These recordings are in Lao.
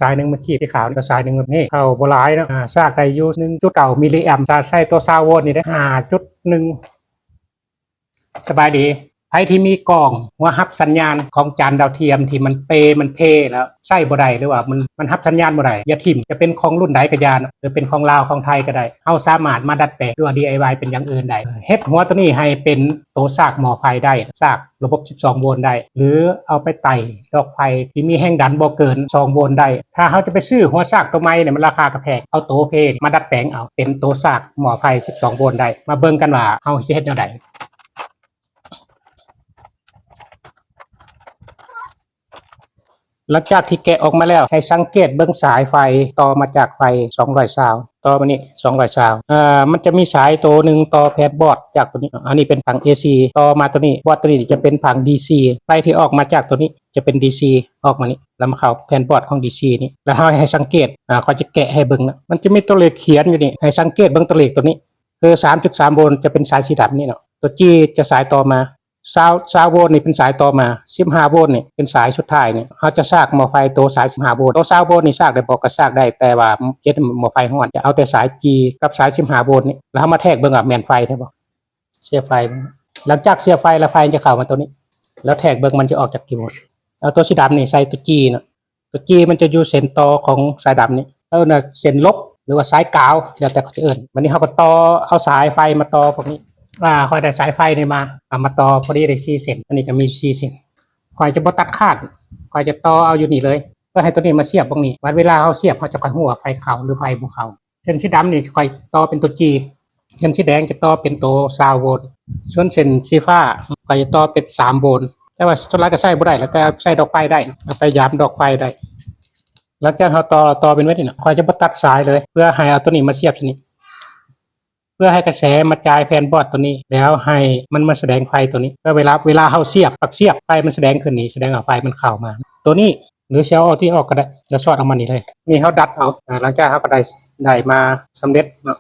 ສາຍໜຶ່ງມັນສີດ ສີຂາວນີ້ ແລະສາຍໜຶ່ງແບບນີ້ ເຂົ້າບໍ່ຫຼາຍເນາະ. ອາ ຊາກໄດ້ຢູ່ໜຶ່ງຈຸດເກົ້າມິລລີແອມ ຖ້າໃຊ້ຕົວຊາວໂວນນີ້ເດ້ ຫ້າຈຸດໜຶ່ງ. ສະບາຍດີ. ໃຜທີ່ມີກ້ອງຫົວຮັບສັນຍານຂອງຈານດາວທຽມທີ່ມັນເປ່ ມັນເພແລ້ວໃຊ້ບໍ່ໄດ້ ຫຼືວ່າມັນ ມັນຮັບສັນຍານບໍ່ໄດ້ ຢ່າຖິ້ມ. ຈະເປັນຂອງລຸ້ນໃດກໍຢ່າເນາະ ຫຼືເປັນຂອງລາວ ຂອງໄທກໍໄດ້ ເຮົາສາມາດມາດັດແປງ ຫຼືວ່າດີໄອວາຍເປັນຢ່າງອື່ນໄດ້. ເຮັດຫົວໂຕນີ້ໃຫ້ເປັນໂຕຊາກໝໍ້ໄຟໄດ້ ຊາກລະບົບສິບສອງໂວນໄດ້ ຫຼືເອົາໄປໄຕ່ດອກໄຟທີ່ມີແຮງດັນບໍ່ເກີນສອງໂວນໄດ້. ຖ້າເຮົາຈະໄປຊື້ຫົວຊາກໂຕໃໝ່ນີ້ ມັນລາຄາກໍແພງ. ເອົາໂຕເພນີ້ມາດັດແປງເອົາເປັນໂຕຊາກໝໍ້ໄຟສິບສອງໂວນໄດ້. ມາເບິ່ງກັນວ່າເຮົາຊິເຮັດແນວໃດ. ຫຼັງຈາກທີ່ແກະອອກມາແລ້ວ ໃຫ້ສັງເກດເບິ່ງສາຍໄຟ ຕໍ່ມາຈາກໄຟສອງຮ້ອຍຊາວ ຕໍ່ມານີ້ສອງຮ້ອຍຊາວ ເອີ ມັນຈະມີສາຍໂຕໜຶ່ງຕໍ່ແຜ່ນບອດຈາກໂຕນີ້. ອັນນີ້ເປັນຜັງເອຊີ ຕໍ່ມາໂຕນີ້ ບອດໂຕນີ້ຈະເປັນຜັງດີຊີ. ໄຟທີ່ອອກມາຈາກໂຕນີ້ຈະເປັນດີຊີ ອອກມານີ້ ແລ້ວມາເຂົ້າແຜ່ນບອດຂອງດີຊີນີ້. ແລ້ວເຮົາໃຫ້ສັງເກດ ອາ ຂ້ອຍຈະແກະໃຫ້ເບິ່ງນະ ມັນຈະມີຕົວເລກຂຽນຢູ່ນີ້ ໃຫ້ສັງເກດເບິ່ງຕົວເລກໂຕນີ້ ຄືສາມຈຸດສາມໂວນຈະເປັນສາຍສີດຳນີ້ເນາະ ຕົວຈີຈະສາຍຕໍ່ມາ ຊາວ ຊາວໂວນນີ້ເປັນສາຍຕໍ່ມາ ສິບຫ້າໂວນນີ້ເປັນສາຍສຸດທ້າຍນີ້. ເຮົາຈະຊາກໝໍ້ໄຟໂຕສາຍສິບຫ້າໂວນ ໂຕຊາວໂວນນີ້ຊາກໄດ້ບໍ່? ກໍຊາກໄດ້ ແຕ່ວ່າເຮັດໃຫ້ໝໍ້ໄຟຮ້ອນ. ຈະເອົາແຕ່ສາຍຈີກັບສາຍສິບຫ້າໂວນນີ້ ແລ້ວເຮົາມາແທກເບິ່ງວ່າແມ່ນໄຟແທ້ບໍ່? ສຽບໄຟ. ຫຼັງຈາກສຽບໄຟແລ້ວ ໄຟຈະເຂົ້າມາໂຕນີ້ ແລ້ວແທກເບິ່ງມັນຈະອອກຈັກກິໂວ. ເອົາໂຕສີດຳນີ້ໃສ່ໂຕຈີເນາະ. ຕົວຈີມັນຈະຢູ່ເສັ້ນຕໍ່ຂອງສາຍດຳນີ້ ເອີ້ນວ່າເສັ້ນລົບ ຫຼືວ່າສາຍກາວ ແລ້ວແຕ່ເຂົາຈະເອີ້ນ. ບັດນີ້ເຮົາກໍຕໍ່ ເອົາສາຍໄຟມາຕໍ່ພວກນີ້. ອາ ຂ້ອຍໄດ້ສາຍໄຟນີ້ມາ ເອົາມາຕໍ່ ພໍດີໄດ້ສີ່ເສັ້ນ ອັນນີ້ກໍມີສີ່ເສັ້ນ. ຂ້ອຍຈະບໍ່ຕັດຂາດ ຂ້ອຍຈະຕໍ່ເອົາຢູ່ນີ້ເລີຍ ເພື່ອໃຫ້ຕົວນີ້ມາສຽບພວກນີ້. ບັດເວລາເຮົາສຽບ ເຮົາຈະຄ່ອຍຮູ້ວ່າໄຟເຂົ້າ ຫຼືໄຟບໍ່ເຂົ້າ. ເສັ້ນສີດຳນີ້ຂ້ອຍຕໍ່ເປັນຕົວຈີ ເສັ້ນສີແດງຈະຕໍ່ເປັນໂຕຊາວໂວນ ສ່ວນເສັ້ນສີຟ້າຂ້ອຍຈະຕໍ່ເປັນສາມໂວນ. ແຕ່ວ່າສ່ວນຫຼາຍກໍໃຊ້ບໍ່ໄດ້ ແລ້ວແຕ່ໃສ່ດອກໄຟໄດ້ ເອົາໄປຢາມດອກໄຟໄດ້. ຫຼັງຈາກເຮົາຕໍ່ ຕໍ່ເປັນແບບນີ້ນະ ຂ້ອຍຈະບໍ່ຕັດສາຍເລີຍ ເພື່ອໃຫ້ເອົາໂຕນີ້ມາສຽບຊະນີ້ ເພື່ອໃຫ້ກະແສມາຈ່າຍແຜ່ນບອດໂຕນີ້ ແລ້ວໃຫ້ມັນມາສະແດງໄຟໂຕນີ້ ເພື່ອເວລາ ເວລາເຮົາສຽບ ປັກສຽບ ໄຟມັນສະແດງຂຶ້ນນີ້ ສະແດງວ່າໄຟມັນເຂົ້າມາ. ໂຕນີ້ ຫຼືຊິເອົາອອກ ທີ່ອອກກໍໄດ້ ແລ້ວສອດອອກມານີ້ເລີຍ. ນີ້ເຮົາດັດເອົາ. ອາ ຫຼັງຈາກເຮົາກໍໄດ້ ໄດ້ມາສຳເລັດເນາະ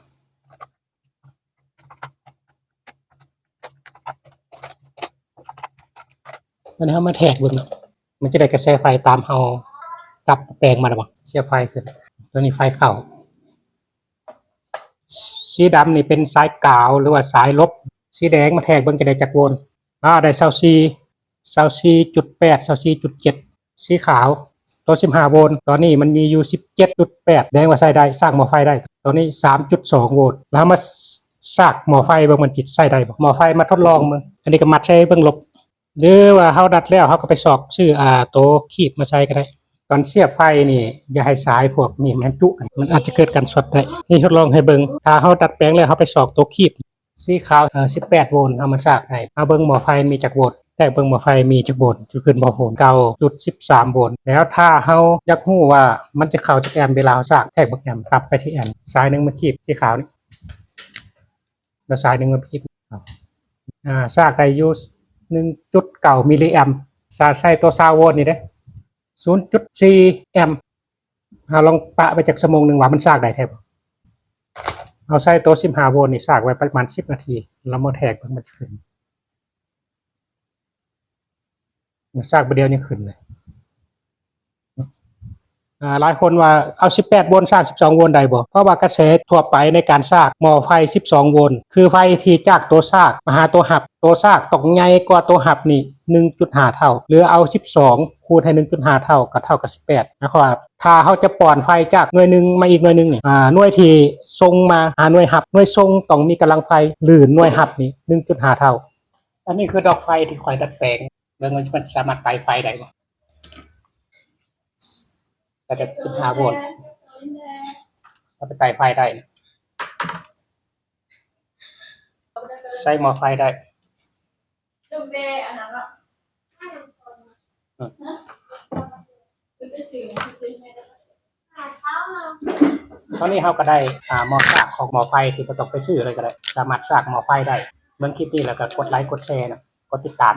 ບັດນີ້ເຮົາມາແທກເບິ່ງເນາະ ມັນຈະໄດ້ກະແສໄຟຕາມເຮົາຕັດແປງມາແລ້ວບໍ່? ສຽບໄຟຂຶ້ນ ຕົວນີ້ໄຟເຂົ້າ. ສີດຳນີ້ເປັນສາຍກາວ ຫຼືວ່າສາຍລົບ. ສີແດງມາແທກເບິ່ງຈະໄດ້ຈັກໂວນ. ອາ ໄດ້ຊາວສີ່ ຊາວສີ່ຈຸດແປດ ຊາວສີ່ຈຸດເຈັດ. ສີຂາວ ຕົວສິບຫ້າໂວນ ຕອນນີ້ມັນມີຢູ່ສິບເຈັດຈຸດແປດ ສະແດງວ່າໃຊ້ໄດ້ ຊາກໝໍ້ໄຟໄດ້. ຕົວນີ້ສາມຈຸດສອງໂວນ ແລ້ວເຮົາມາ ຊ- ຊາກໝໍ້ໄຟເບິ່ງ ມັນຊິໃຊ້ໄດ້ບໍ່? ໝໍ້ໄຟມາທົດລອງເບິ່ງ. ອັນນີ້ກໍມັດໃສ່ເບິ່ງລົບ ຫຼືວ່າເຮົາດັດແລ້ວ ເຮົາກໍໄປຊອກຊື້ ອາ ໂຕຄີບມາໃສ່ກໍໄດ້. ຕອນສຽບໄຟນີ້ ຢ່າໃຫ້ສາຍພວກນີ້ມັນຈຸກັນ ມັນອາດຈະເກີດການຊັອດໄດ້. ນີ້ທົດລອງໃຫ້ເບິ່ງ ຖ້າເຮົາດັດແປງແລ້ວ ເຮົາໄປຊອກໂຕຄີບ. ສີຂາວ ເອີ ສິບແປດໂວນ ເຮົາມາຊາກໃຫ້ ເຮົາເບິ່ງໝໍ້ໄຟມີຈັກໂວນ ແທກເບິ່ງໝໍ້ໄຟມີຈັກໂວນ ຈະຂຶ້ນບໍ່ໂວນ ເກົ້າຈຸດສິບສາມໂວນ. ແລ້ວຖ້າເຮົາຢາກຮູ້ວ່າມັນຈະເຂົ້າຈັກແອມ ເວລາເຮົາຊາກ ແທກເບິ່ງແອມ ປັບໄປທີ່ແອມ ສາຍໜຶ່ງມັນຂີດ ສີຂາວນີ້ ແລ້ວສາຍໜຶ່ງມັນຜິດ. ອາ ຊາກໄດ້ຢູ່ໜຶ່ງຈຸດເກົ້າມິລລີແອມ ຖ້າໃຊ້ຕົວຊາວໂວນນີ້ເດ້ ສູນຈຸດສີ່ແອມ. ເຮົາລອງປະໄປຈັກຊົ່ວໂມງໜຶ່ງວ່າມັນຊາກໄດ້ແທ້ບໍ່? ເຮົາໃຊ້ໂຕສິບຫ້າໂວນນີ້ຊາກໄວ້ປະມານສິບນາທີ ແລ້ວມາແທກເບິ່ງມັນຈະຂຶ້ນ ຊາກບາດດຽວຍັງຂຶ້ນເລີຍ. ອາ ຫຼາຍຄົນວ່າເອົາສິບແປດໂວນຊາກສິບສອງໂວນໄດ້ບໍ່? ເພາະວ່າກະແສທົ່ວໄປໃນການຊາກໝໍ້ໄຟສິບສອງໂວນ ຄືໄຟທີ່ຈາກໂຕຊາກມາຫາໂຕຮັບ ໂຕຊາກຕ້ອງໃຫຍ່ກວ່າໂຕຮັບນີ້ໜຶ່ງຈຸດຫ້າເທົ່າ ຫຼືເອົາສິບສອງຄູນໃຫ້ໜຶ່ງຈຸດຫ້າເທົ່າ ກໍເທົ່າກັບສິບແປດ. ໝາຍຄວາມວ່າຖ້າເຮົາຈະປ້ອນໄຟຈາກໜ່ວຍໜຶ່ງມາອີກໜ່ວຍໜຶ່ງນີ້ ອາ ໜ່ວຍທີ່ສົ່ງມາຫາໜ່ວຍຮັບ ໜ່ວຍສົ່ງຕ້ອງມີກຳລັງໄຟ ຫຼືໜ່ວຍຮັບນີ້ໜຶ່ງຈຸດຫ້າເທົ່າ. ອັນນີ້ຄືດອກໄຟທີ່ຂ້ອຍດັດແປງ ເບິ່ງວ່າມັນສາມາດໄຕ່ໄຟໄດ້ບໍ່? ກໍຈະສິບຫ້າໂວນ ເອົາໄປໄຕ່ໄຟໄດ້ ໃຊ້ໝໍ້ໄຟໄດ້. ຕອນນີ້ເຮົາກໍໄດ້ ອາ ໝໍ້ຊາກຂອງໝໍ້ໄຟທີ່ບໍ່ຕ້ອງໄປຊື້ເລີຍກໍໄດ້ ສາມາດຊາກໝໍ້ໄຟໄດ້. ເບິ່ງຄລິບນີ້ແລ້ວກໍກົດໄລກົດແຊນະ ກົດຕິດຕາມ.